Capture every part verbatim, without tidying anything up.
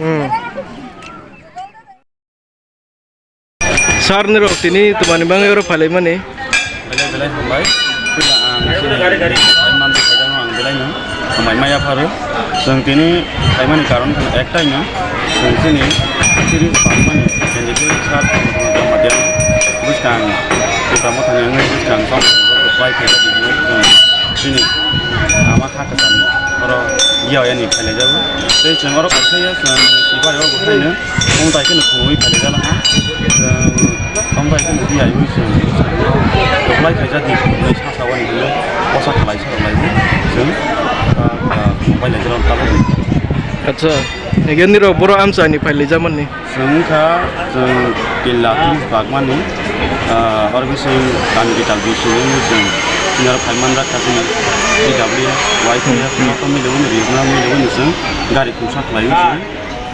Hmm. Sir, nirok tini twmani bagwi oro phailaimani? Belai belai hambai. Puila ang chini phai manjak khaijano ang belaino hambai maya pharo. Chwng tini phaimani karon kheno ektaino. Chwng chini chini phaimani candidate sir Jamatia bwskang Tipra Mothani wngwi bwskang tong bai khaijak hinwi chwng chini ama kha kwchani oro yaoyani khailaijago. Tei chwng oro kaisa ya chwng sibari o bwkhaino. Tongthai kheno phunugwi khalijak laha. Chwng tongthai kheno tiyaiwi chwng bwskango reply khaijak di hinwi sasawani hinwi kosa khlai sarok laiwi chwng, ah, ah, phunuk bai laijak tabuk. Acha, again nirok borok amchaini phai laijakmani. Chwng wngkha chwng pilla tris bagmani, ah, oro bising kami kital bising wngwi chwng senior phai manjak kha chini P W Y P F joto milewino rijna milewino chwng gari khungsa khlaiwi chwng.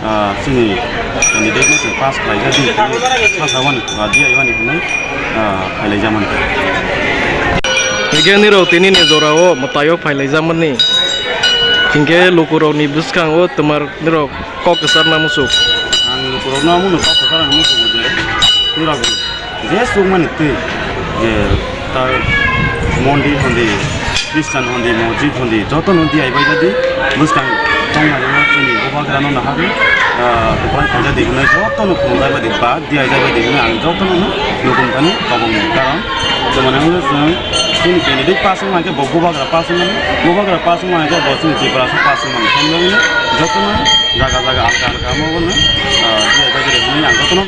Ah, chini candidate no chwng pass khlaijak di hinwi sasawani, ah, diyaimani hinwi, ah, khailaijakmani. Hinkhe nirok tini ni jora o mwtai o phailaijakmani. Hinkhe lukurok ni bwskango twmar nirok kok kwchar na muchuk. Ang lukurok no amono kok kwchar ang muchuk je. Nirok Je chukmani twi, je ta mondir hondi, Christian hondi, mosjid hondi, joto no di aibai jadi, bwskang tongmani no chini bubagra no nahari, ah, bubagra khaijak di hinwi joto no khulumjak bai di ba di aijak bai di hinwi ang joto no no nukhung thani kobong ni. Karon, jemon ang chwng chini candidate pass wngma khe bo bubagra pass wngmani, bubagra pass wngma khe bo chini Tiprasa pass wngmani. Hamjagwi no joto no jaga jaga alka alka amo bo no, ah, di aibai jadi hinwi ang joto no